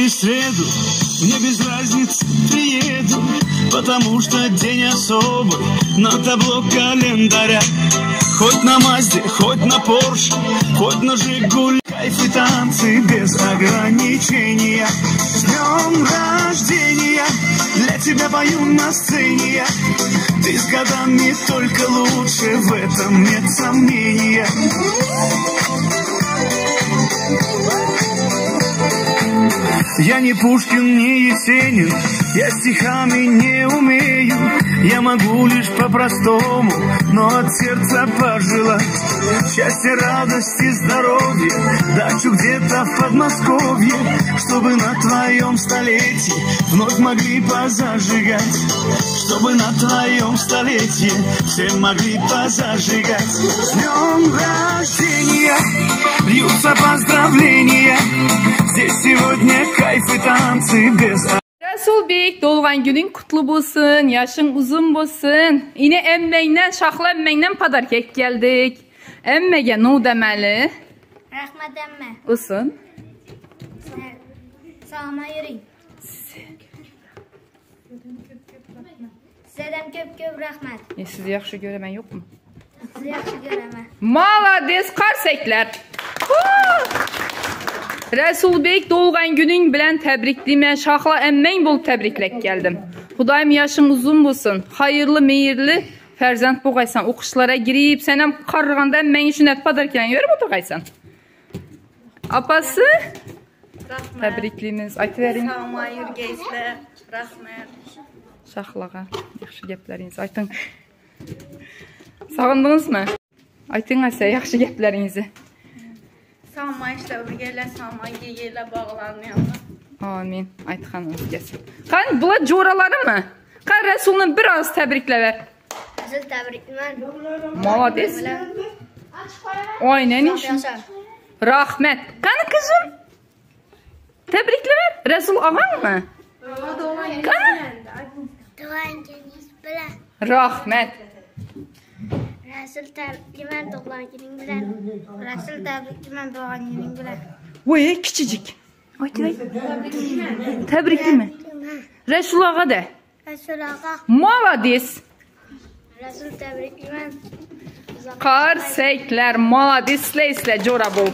или среду, мне без разницы приеду, потому что день особый на табло календаря. Хоть на Мазде, хоть на Порше, хоть на Жигуле. Кайф и танцы без ограничения. С днем рождения! Для тебя пою на сцене я. Ты с годами только лучше, в этом нет сомнения. Я не Пушкин, не Есенин, я стихами не умею. Я могу лишь по-простому, но от сердца пожелать Счастья, радости, здоровья, дачу где-то в Подмосковье, Чтобы на твоем столетии вновь могли позажигать, Чтобы на твоем столетии все могли позажигать. С днем рождения льются поздравления, Здесь сегодня кайф и танцы без Resulbek doğan günün kutlu bolsun, yaşın uzun bolsun. Yine emmeňden, Şahla emmeňden padarkek geldik. Emmege nu demeli? Rahmat emme. Usun. Sağma yürüyün. Sizden köp köp rahmet. E, sizi yaxşı göremen yok mu? Sizi yaxşı görəmə. Malades qarsekler. Resulbek doğan günün bilen təbrikliyim. Şahla emmeň bolup təbriklek geldim. Xudayım yaşın uzun bolsun. Hayırlı meyirli fərzənd boğaysan. Oquşlara girip sen hem qarğanda emmeň üçün et padarken yürüp oturgaysan. Apası Rahmet. təbrikliyimiz. Aytıverin. Sağma yürgeysizler. Rahmet. Şahlağa yaxşı gəplərinizi aytın. Sağındınız mı? Aytın Asiya yaxşı gəplərinizi. Sağma işle birgeyle sağma giyeyle bağlanmayalım. Amin. Aytxanınız gəlsin. Qan, bunlar coraları mı? Qan Rəsulunu biraz təbriklə ver. Sizi təbriklər. Молодец. Oy, nə Çox işin? yaşa. Rahmet. Qani qızım? Təbriklə ver. Rəsul ağan mı? Qani? Doğan gününüz bilen. Rahmet. Resul təbriklər doğan günün bilen. Resul təbriklər doğan günün bilen. Vay, kiçicik. Ay, ay. Təbrikli mi? Rəsul ağa da. Resul ağa. Молодец. Resul təbriklər. Qarseklər, молодец, islə islə cora bol.